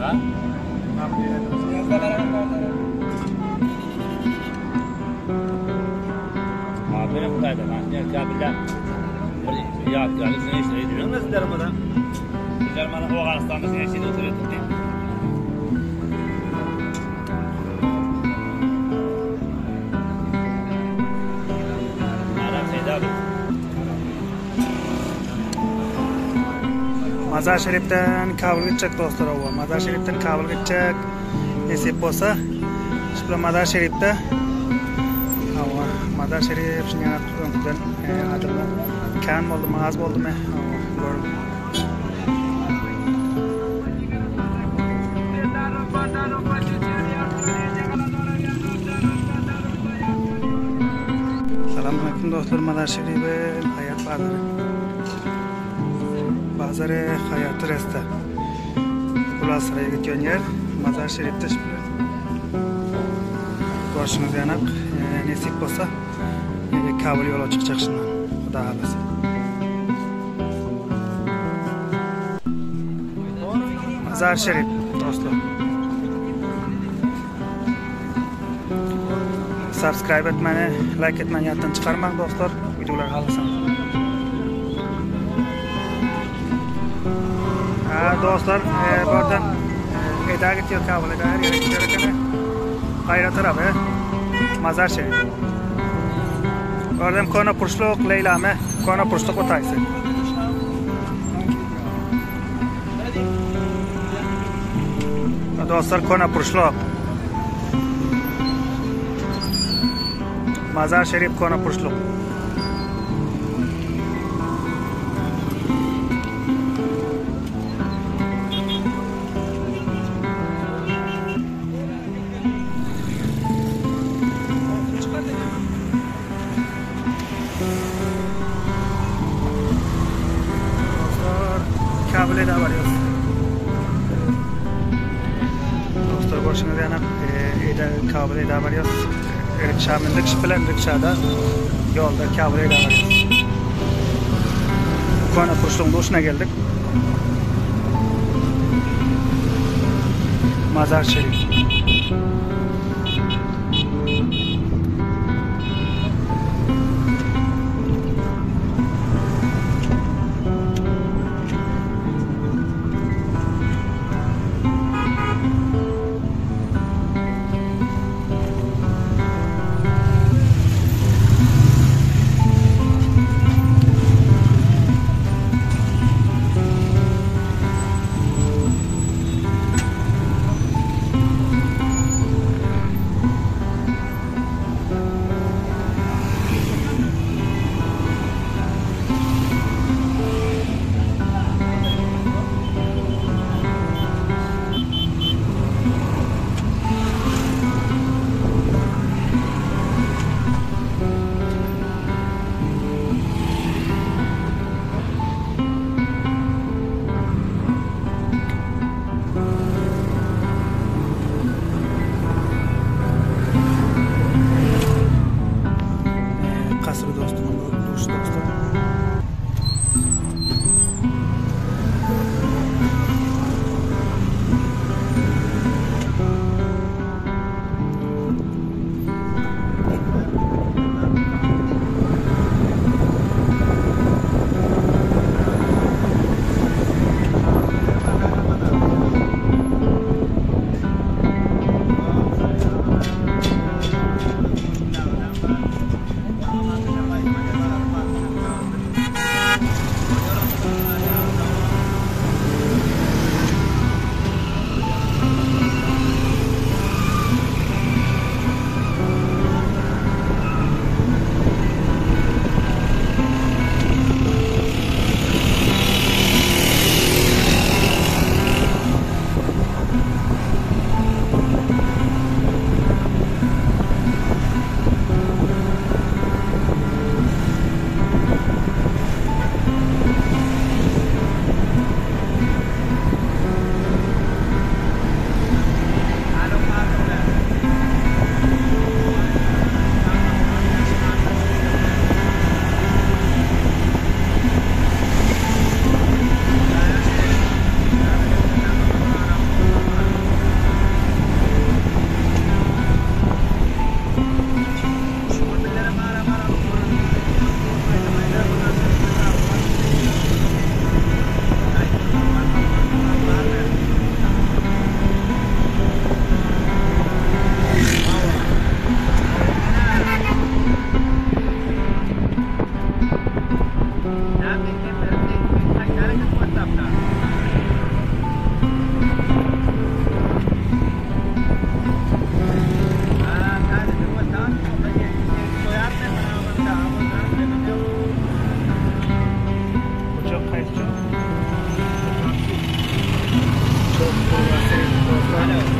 Ha? Benim Xudayda, ben Kabil'den bir yadigarlık seni işte ediyorum. Nasıl derim adam? Bizler bana Afganistan'da seni şeyde oturuyorduk değil mi? Mazar Sharif'ten Kabulga gidecek dostlar o. Mazar Sharif'ten Kabulga gidecek. Nesip olsa şu Mazar Sharif'te Mazar Sharif şimdi önküden adımlar kan oldu mu az oldu mu gördüm. Selamünaleyküm dostlar. Mazar Sharif'in hayat bazarı. Bazarı hayatı resta. Ulasaray'a gidiyor yer. Mazar Sharif'te şimdi. Görüşünüz yanak. Nesip olsa Kabul yola çıkacak şimdi. Xudo xohlasa. Mazar Sharif dostlar. Subscribe etmeni, like etmeni yoddan chiqarmang dostlar. Videolar xohlasangiz. Ha dostlar, buradan eda gidiyor Kabul'a. Her yere gidiyor ekan. G'ayra tarafı Mazar Sharif. Gördüm kona purşluk Leyla'mı, kona purşluk otaysı. Dostlar kona purşluk. Mazar Sharif kona purşluk. Kabul'e de varıyoruz. Dostlar görüşünüz yana Kabul'e de varıyoruz. Rikşa mindik bilen rikşada yolda Kabul'e de varıyoruz. Kona purşluğun duşuna geldik. Mazar Sharif.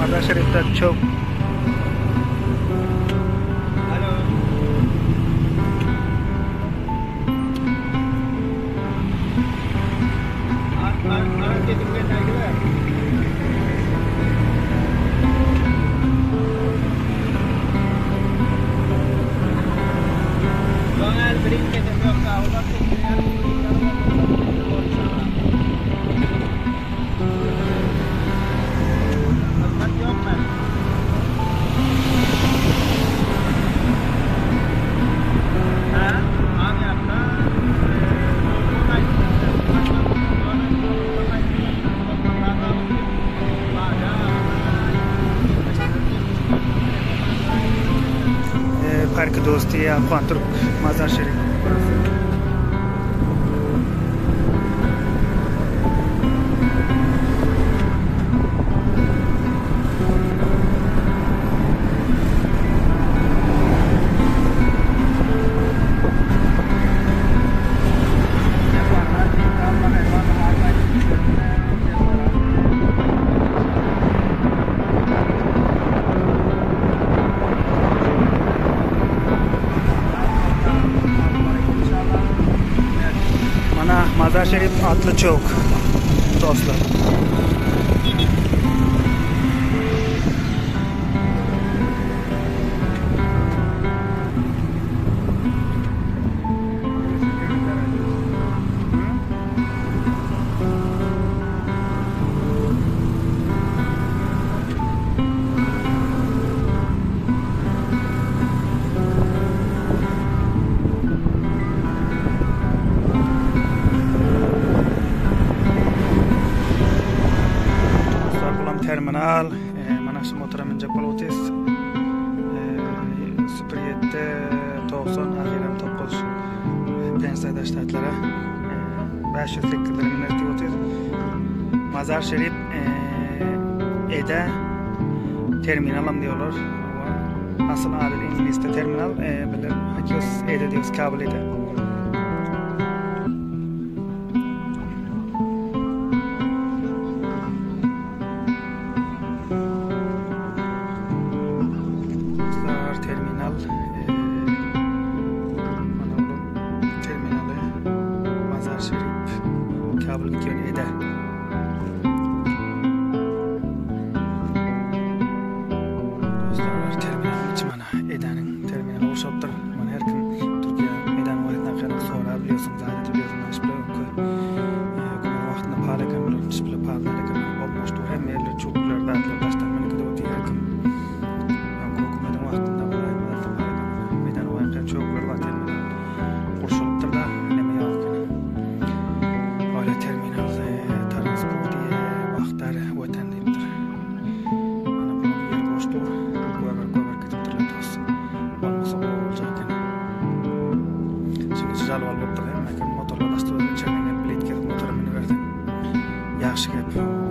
Mazar Sharifda çok. Park Dosti Afgan Türk Mazar Şerif. Mazar Şerif atlı çok dostlar. Terminal, mana şu motora minjek bolup otyrs. 07 90 ahirim 9 Pensada ştatlara 508 lira diýip otyr. Mazar Şerif ede terminalam diyorlar. Asıl adı İngilizce terminal, bilir hakios ede diyoruz, Kabul ede. Terminal, mana bunun terminali Mazar Şerif Kabul gitýän ede. Dostlar, terminalın içi mana edenin terminali boşapdyr. Mana her kim Türkiye meydan wagtynda gelen sorap biliyorsun, zaten biliyorsun, hiç bile wagtynda pahaly eken, bilen hiç bile pahaly eken. Bolmuşdur, hem yerler çoklar, datlar baştan meni gidip her kim yaxshi gap.